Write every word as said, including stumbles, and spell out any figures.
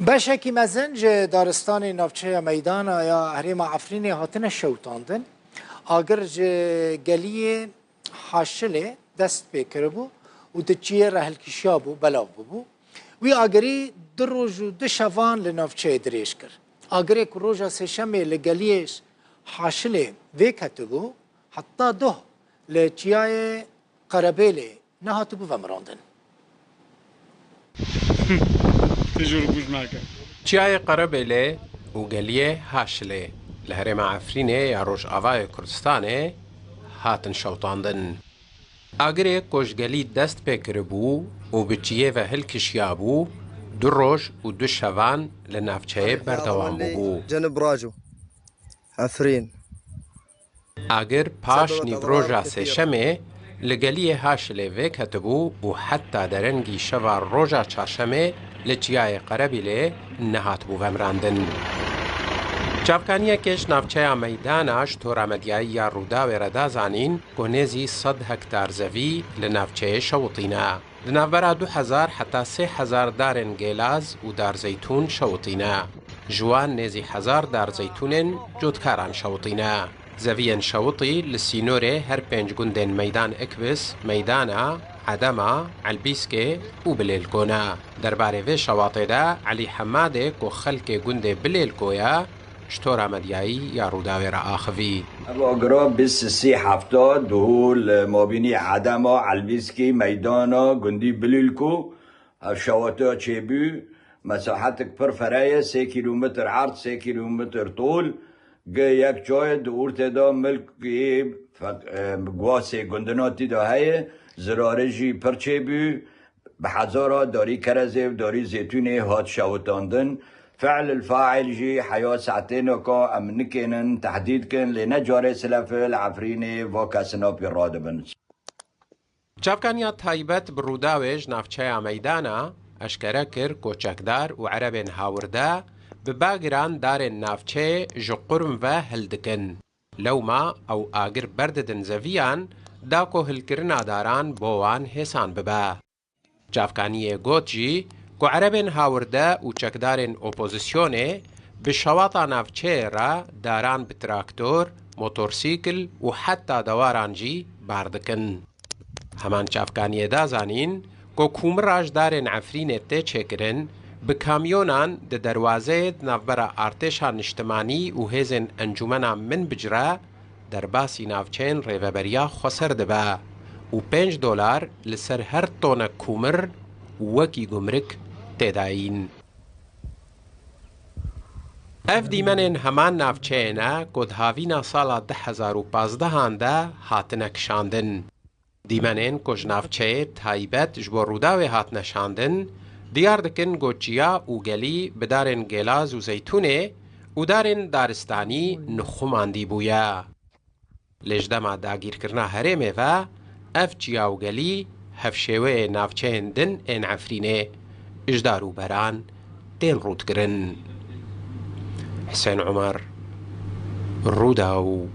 Beşekî mezin ji daristanê navçeya Meydana ya herêma Efrînê hatine şewitandin. Agir ji geliyê Haşilê dest pê kiribû û di çiyê re hilkişiyabû, belav bûbû. Wî agirî du roj û du şevan li navçeyê dirêj kir. Agirê ku roja Sêşemê li geliyê Haşilê vêketibû, heta doh li çiyayê Qerebêlê nehatibû vemirandin. Tu jî rûbûj nake. Çiyayê Qerebêlê û geliyê Haşilê li herêma Efrînê ya Rojavayê Kurdistanê hatin şewitandin. Agirê ku ji gelî dest pê kiribû û bi çiyê ve hilkişiyabû, du roj û du şevan li navçeyê berdewam bûbû. Cenib Raco, Efrîn. Agir paş nîvroja Sêşemê li geliyê Haşilê vêketibû û heta derengî şeva roja Çarşemê li çiyayê Qerebîlê nehatibû vemirandin. Çavkaniyekê ji navçeya Meydana ji tora medyayî ya Rûdawê re da zanîn ku nêzî sed hektar zevî li navçeyê şewitîne. Di navbera du hezar heta sê hezar darên gêlaz û dar zeytûn şewitîne. Ji wan nêzî hezar dar zeytûnên cotkaran şewitîne. Zeviyên şewitî li sînorê her pênc gundên Meydan Ikbis, Meydana, Edema, Elbîskê û Bilêlko ne. Derbarê vê şewatê de Elî Hemadê ku xelkê gundê Bilêlko ye, ji tora medyayî ya Rûdawê re axivî. Ev agira bîst sisî hefta duhû li mabînî Edema, Elbîskî, Meydana, gundî Bilîlko, ev şewatiya çêbû, mesahetik pir fere ye, sê kîlometr erd, sê kîlometr tol, gi yek çayê di ortê de milkê fe-, e, guasê gundinatî de heye, zirarê jî pir çêbû, bi hezara darî kerezê û darî zêtûnê hat şewitandin. Fe'l il faîl jî heya saetêneka em nikênin tehdîd kin, lê ne carê silefê li Efrînê va kesina pê radibin. Çavkaniya taybet bi Rûdawê ji navçeya Meydana eşkere kir ku çekdar û erebên hawirde bi bagiran darên navçeyê ji qurm ve hildikin. Lewma ew agir berdidin zeviyan da ku hilkirina daran bo wan hêsan bibe. Çavkaniyê got jî ku erebên hawirde û çekdarên opozisyonê bi şewata navçeyê re daran bi traktor, motorsîkil û heta dewaran jî bar dikin. Heman çavkaniyê da zanîn ku kûmira ji darên Efrînê tê çêkirin, bi kamyonan di derwazeyê di navbera artêşa niştimanî û hêzên Encûmena Minbic re derbasî navçeyên Rêveberiya Xweser dibe û pênc dolar li ser her tonek kûmir wekî gumrik tê dayîn. Ev dîmenên heman navçeyê ne ku di havîna sala du hezar û pazdehan de hatine kişandin. Dîmenên ku ji navçeyê taybet ji bo Rûdawê hatine şandin, diyar dikin ku çiya û gelî bi darên gêlaz û zeytûnê û darên daristanî nixumandî bûye. Lê ji dema dagîrkirina herêmê ve ev çiya û gelî hevşêweyê navçeyên din ên Efrînê ji dar û beran tên rûdkirin. Hisên Umer, Rûdaw.